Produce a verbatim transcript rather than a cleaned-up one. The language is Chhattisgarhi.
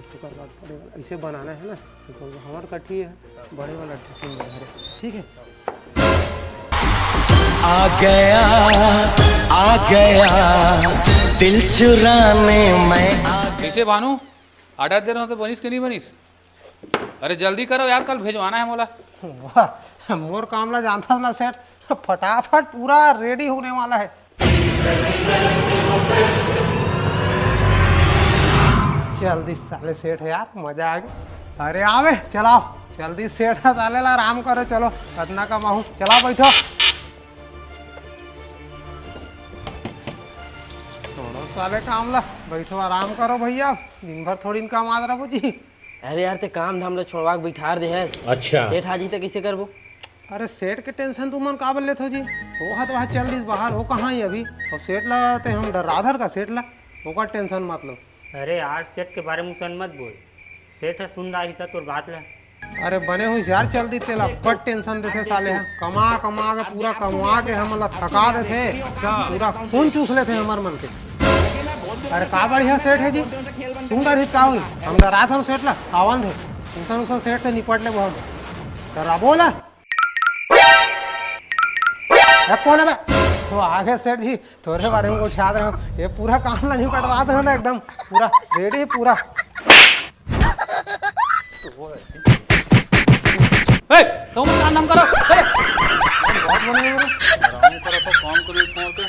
ओकर बाद पड़े वाला ऐसे बनाना है ना, तो हमर कट्ठी है, बड़े वाला टीसी में है, ठीक है। आ गया, आ गया, दिल चुराने मैं आ कैसे भानु, ऑर्डर दे रहे हो तो बनिस कि नहीं बनिस? अरे जल्दी करो यार, कल भेजवाना है मोला। वाह, मोर काम ला जानता ना सेठ, फटाफट पूरा रेडी होने वाला है। जल्दी साले सेठ है यार, मजा आ गया। अरे आवे, चलाओ जल्दी सेठ है साले ला, आराम करो, चलो अतना कमाहू, चलाओ बैठो। छोड़ो साले काम ला, बैठो आराम करो भैया, दिन भर थोड़ी न कमात रहो जी। अरे यार, ते काम धाम ला छोड़वा के बिठार दे हस। अच्छा। सेठ हाजी त कैसे करबो? अरे सेठ के टेंशन तुमन काबर लेथो जी? वो हा तो वहाँ चल दिस बाहर, वो कहाँ ही अभी? और सेठ ला ते हम डरा धर का सेठ ला, ओकर टेंशन मत लो। अरे यार, सेठ के बारे में उसन मत बोल। सेठ ह सुन रहा था तोर बात ला। अरे बने हुई यार, चल दी तेला, बड़ टेंशन देथे साले हा। कमा कमा के पूरा कमवा के हमन ला थका देथे, पूरा खून चूस लेथे हमर मन के। अरे का बढ़िया सेठ है जी, सुन रही का हुई? हम डरा था सेठ ला, आवन थे उसन उसन सेठ से निपट ले बहुत। डरा बोला। ए, कौन है बे? वो आगे सेठ जी, तोरे बारे में कुछ याद रहो। ये पूरा काम ला नहीं कटवा दे ना एकदम, पूरा रेडी पूरा। ए, तुम काम धाम करो। अरे। आराम करो तो काम करो, छोड़ के